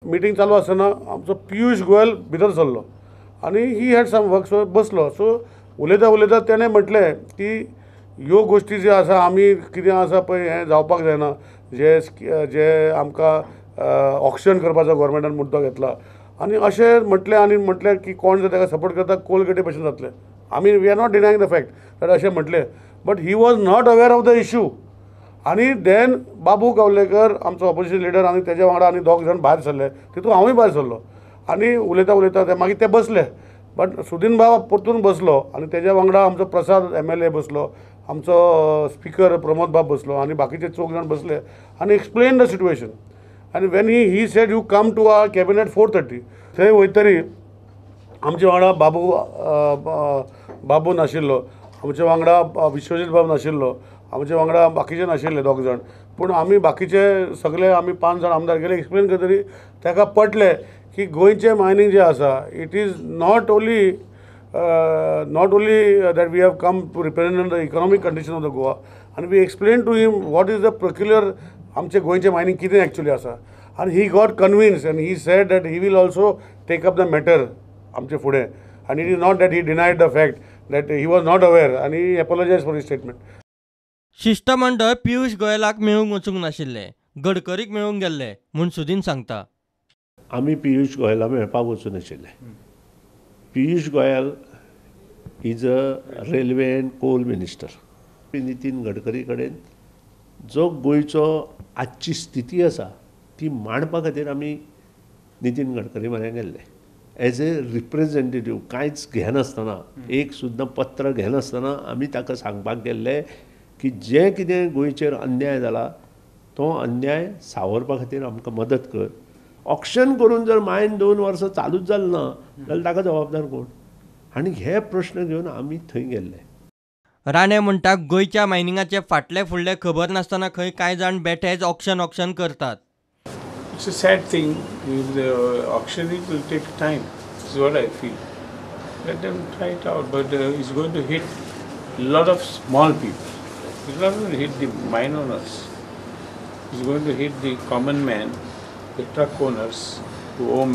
Meeting चालू आसतना आमचो पियुष गोयल भितर सरलो आनी he had some work, so बसलो. सो उलयता उलयता तेणें म्हटलें की ह्यो गोश्टी ज्यो आसा आमी कितें आसा पळय हें जावपाक जायना, जे जे आमकां ऑक्शन करपाचो गोवोरमेंटान मुद्दो घेतला आनी अशें म्हटलें. आनी म्हटलें की कोण जर ताका सपोर्ट करता कोलगेटी भशेन जातलें. आमी we are not denying the fact that अशें म्हटलें, but he was not aware of the issue. आनी देन बाबू गावलेकर आमचो ऑपोजिशन लिडर आनी तेज्या वांगडा आनी दोग जाण भायर सरले, तितून हांवूय भायर सरलो आनी उलयता उलयता ते मागीर ते बसले. बट सुदीन बाब परतून बसलो आनी तेज्या वांगडा आमचो प्रसाद MLA बसलो, आमचो स्पिकर प्रमोद बाब बसलो आनी बाकीचे चौग जाण बसले आनी एक्सप्लेन the situation. आनी when he said you come to our cabinet 4:30, थंय वयतरी आमचे वांगडा बाबू नाशिल्लो, आमचे वांगडा विश्वजीत बाब नाशिल्लो, आमचे वांगडा बाकीचे नाशिल्ले दोग जाण, पूण आमी बाकीचे सगळे आमी 5 जाण आमदार गेले. एक्सप्लेन करतरी ताका पटलें की गोंयचें मायनींग जें आसा it is not only that we have come to represent the economic condition of the Goa, आनी we explain to him what is the peculiar आमचें गोंयचें मायनींग कितें एक्चुअली आसा. आनी he got convince and he said that he will also take up the matter आमचे फुडें. आनी it is not that he denied the fact that he was not aware आनी he apologise for his statement. शिश्टमंडळ Piyush गोयलाक मेळूंक वचूंक नाशिल्लें, गडकरीक मेळूंक गेल्ले म्हूण सुदीन सांगता. आमी पियुष गोयला मेळपाक वचूं नाशिल्ले. Piyush Goyal is a railway and coal minister. Nitin Gadkari कडेन जो गोंयचो आजची स्थिती आसा ती मांडपा खातीर आमी नितीन गडकरी म्हऱ्यान गेल्ले एज ए रिप्रेझेंटेटीव. कांयच घेनासतना, एक सुद्दां पत्र घेनासतना आमी ताका सांगपाक गेल्ले की जें कितें गोंयचेर अन्याय जाला तो अन्याय सावरपा खातीर आमकां मदत कर. ऑक्शन करून जर मायन 2 वर्सां चालूच जालें ना जाल्यार ताका जबाबदार कोण? आनी हे प्रश्न घेवन आमी थंय गेल्ले. राणे म्हणटा गोंयच्या मायनिंगाचे फाटले फुडले खबर नासतना खंय कांय जाण बेठेच ऑक्शन ऑक्शन करतात. It's a sad thing. The auctioning will take time, is what I feel. Let them try it out, but it's going to hit a lot of small people. It's not going to hit the mine owners. It's going to hit the common man, the truck owners who owe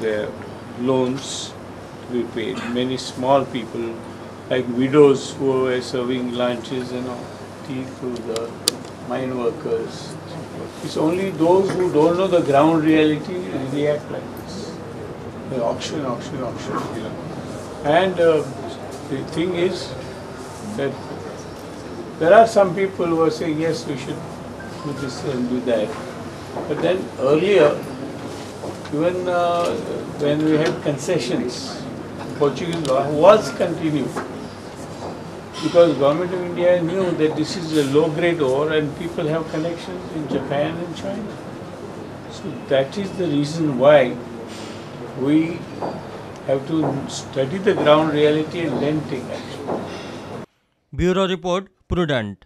their loans to be paid. Many small people, like widows who were serving lunches and all, tea to the mine workers. It's only those who don't know the ground reality react like this. The auction, auction, auction, you know. And the thing is that there are some people who are saying, yes, we should do this and do that. But then earlier, even when we had concessions, Portuguese law was continued, because Government of India knew that this is a low-grade ore and people have connections in Japan and China. So that is the reason why we have to study the ground reality and then take action. Bureau Report, Prudent.